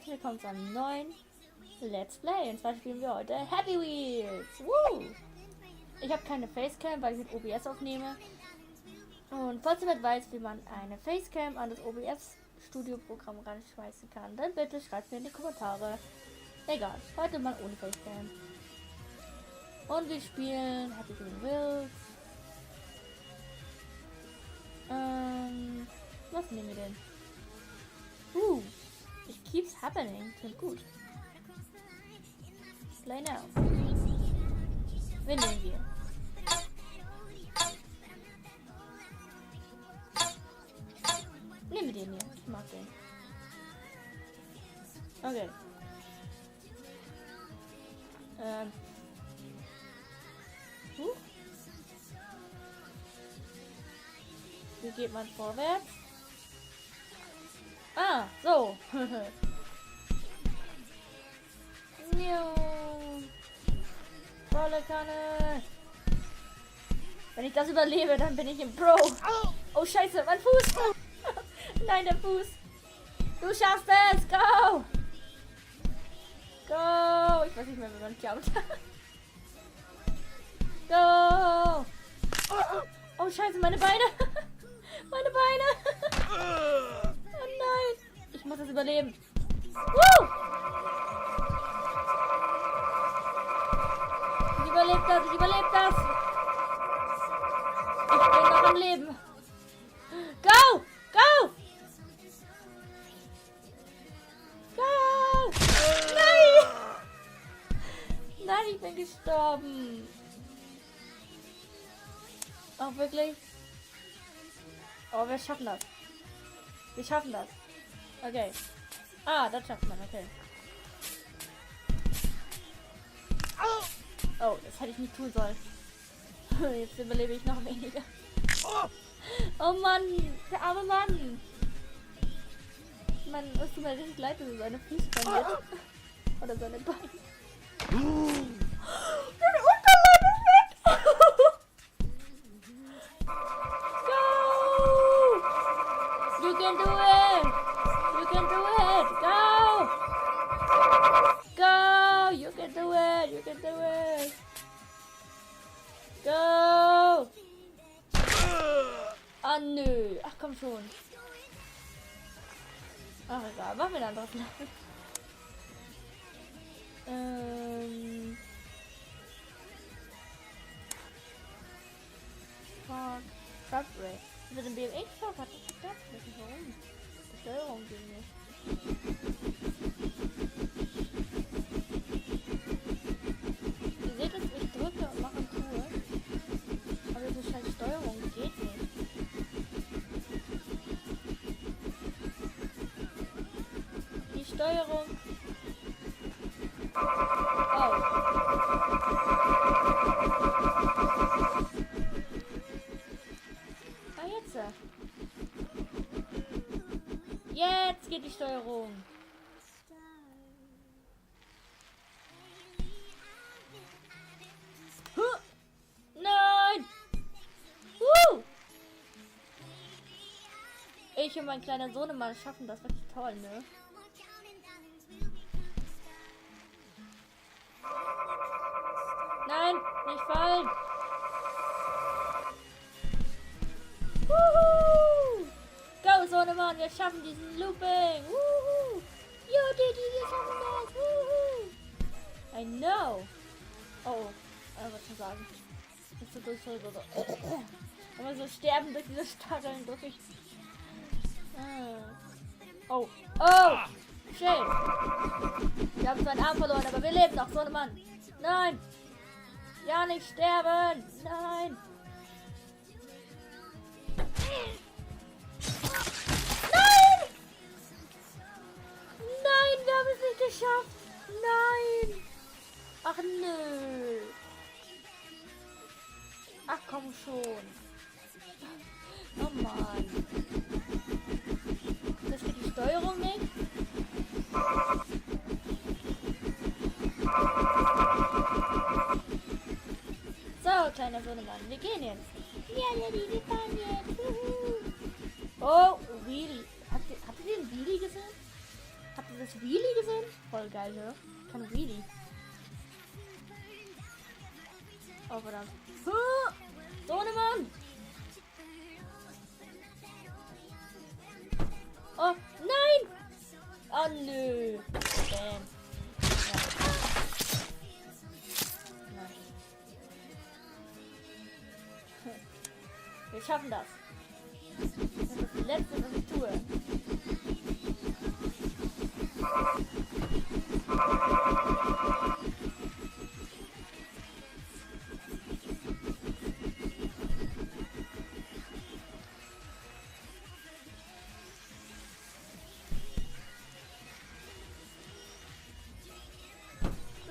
herzlich willkommen zu einem neuen Let's Play. Und zwar spielen wir heute Happy Wheels. Woo! Ich habe keine Facecam, weil ich mit OBS aufnehme. Und falls jemand weiß, wie man eine Facecam an das OBS Studio Programm ranschmeißen kann, dann bitte schreibt mir in die Kommentare. Egal, heute mal ohne Facecam. Und wir spielen Happy Wheels. Was nehmen wir denn? It keeps happening. Klingt gut. Play now. Wen nehmen wir? Nehmen wir den hier. Ich mag den. Okay. Wie geht man vorwärts? Ah, so. Volle Kanne. Wenn ich das überlebe, dann bin ich im Pro. Oh, scheiße, mein Fuß. Nein, der Fuß. Du schaffst es. Go. Go. Ich weiß nicht mehr, wie man jumpt. Go. Oh, scheiße, meine Beine. Meine Beine. Oh nein. Ich muss das überleben. Woo! Ich überlebe das. Ich überlebe das. Ich bin noch am Leben. Go! Go! Go! Nein! Nein, ich bin gestorben. Oh, wirklich? Oh, wir schaffen das. Wir schaffen das. Okay. Ah, das schafft man, okay. Oh, das hätte ich nicht tun sollen. Jetzt überlebe ich noch weniger. Oh Mann, der arme Mann. Mann, es tut mir richtig leid, dass er seine Füße verliert. Oder seine Beine. Seine Unterleib ist weg. You can do it! You can do it! Go! Go! You can do it! You can do it! Go! Ah, nö. Ach, komm schon. Ach, egal. Machen wir dann drauf. Truck Race. Mit dem BMX-Truck hat es geklappt. Ich weiß nicht warum. Die Steuerung ging nicht. Ihr seht es, ich drücke und mache und tue. Aber diese scheiß Steuerung geht nicht. Die Steuerung. Oh. Jetzt geht die Steuerung. Huh. Nein! Ich und mein kleiner Sohnemann schaffen das wirklich toll, ne? Nein, nicht fallen! Go, Sohnemann, wir schaffen diesen Looping! Woohoo! Jo, wir schaffen das! Woohoo! I know! Oh, was schon sagen. Nicht so durchfällig oder so. Aber so sterben durch diese Stacheln durch. Oh, oh! Schön! Wir haben seinen Arm verloren, aber wir leben noch, Sohnemann! Nein! Ja, nicht sterben! Nein! Nein, wir haben es nicht geschafft. Nein. Ach nö. Ach komm schon. Oh Mann. Das geht die Steuerung nicht. So, kleiner Sohnemann, wir gehen jetzt. Ja, wir fahren jetzt. Oh, Wheelie. Habt ihr den Wheelie gesehen? Habt ihr das Wheelie gesehen? Voll geil, ne? Kann Wheelie. Oh, verdammt. So eine Mann! Oh, nein! Oh, nö. Bam. Ja. Nein. Wir schaffen das. Das ist das Letzte, was ich tue.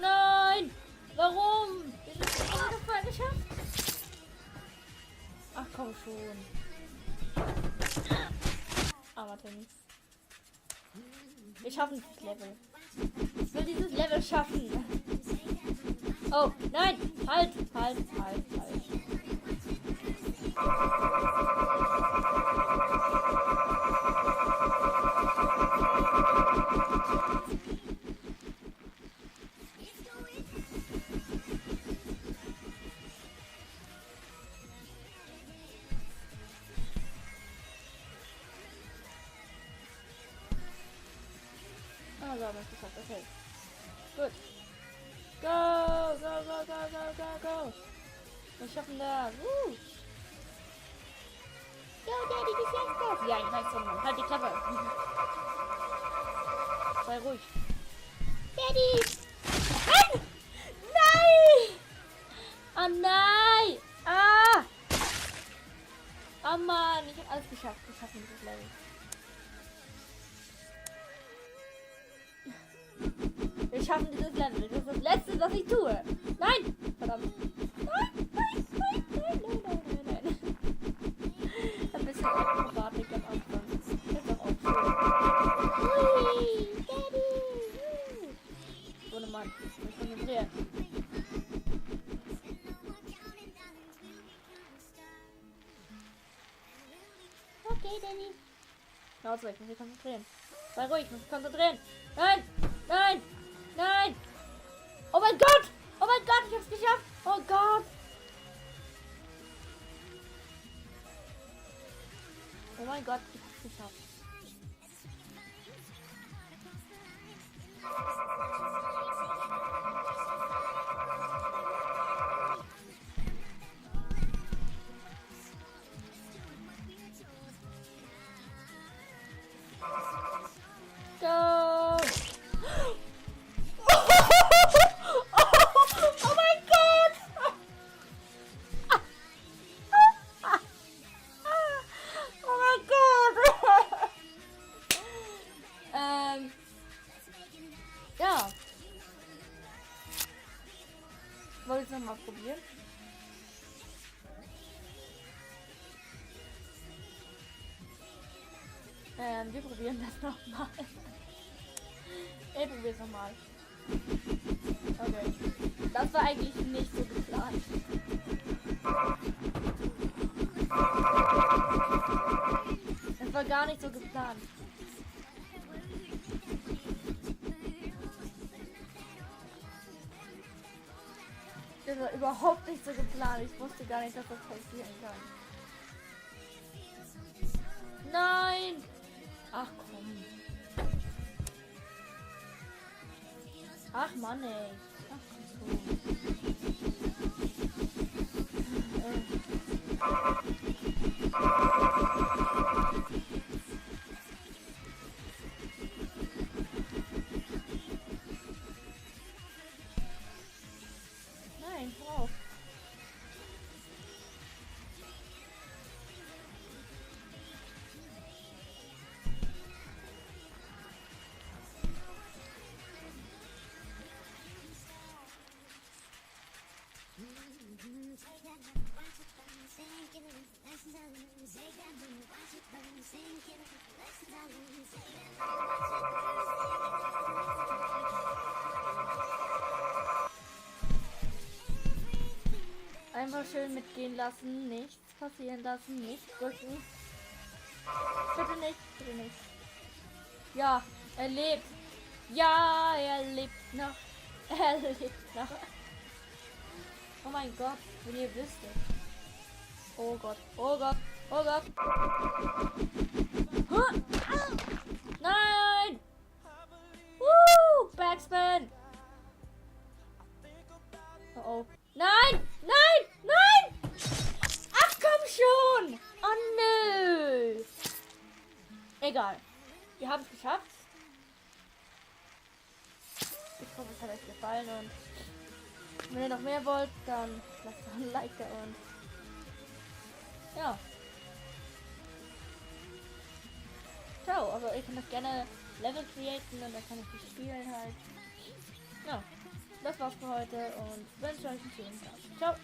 Nein! Warum? Wir sind schon voll geschafft. Ach komm schon. Aber Tennis. Wir schaffen dieses Level. Ich will dieses Level schaffen. Oh, nein! Halt! Ah, so haben wir es geschafft. Okay. Gut. Go! Wir schaffen das. Go, Daddy, du schaffst das. Ja, ich weiß schon. Halt die Klappe. Sei ruhig. Daddy! Nein! Nein! Ah, nein! Ah! Oh Mann, ich habe alles geschafft. Wir schaffen dieses Level. Wir schaffen dieses Level. Das ist das Letzte, was ich tue. Nein! Verdammt. Nein! Ein bisschen Akrobatik am Anfang. Ist doch auch schön. Hui! Daddy! Ohne Mann. Ich bin konzentriert. Okay, Danny. Schnauze weg, ich muss mich konzentrieren. Sei ruhig, ich muss mich konzentrieren. Nein! Oh mein Gott! Ich hab's geschafft! Oh Gott! Oh mein Gott, ich hab's geschafft. Go! Oh mein Gott! Oh mein Gott! Ja. Wollte ich es nochmal probieren? Wir probieren das nochmal. Ich probiere es nochmal. Okay. Das war eigentlich nicht so geplant. Das war gar nicht so geplant. Das war überhaupt nicht so geplant. Ich wusste gar nicht, dass das passieren kann. Nein! Ach komm. Ach Mann ey. Ach komm Nein, hör auf. Einfach schön mitgehen lassen, nichts passieren lassen, nicht drücken. Bitte nicht, bitte nicht. Ja, er lebt. Ja, er lebt noch. Er lebt noch. Oh mein Gott, wenn ihr wüsstet. Oh Gott, oh Gott, oh Gott. Huh? Nein! Backspin! Oh oh. Nein! Nein! Nein! Ach komm schon! Oh nö! Egal. Wir haben es geschafft. Ich hoffe, es hat euch gefallen und wenn ihr noch mehr wollt, dann lasst doch ein Like da und ja. Ciao. Also ihr könnt das gerne Level createn und dann kann ich die spielen halt. Ja. Das war's für heute und wünsche euch einen schönen Tag. Ciao.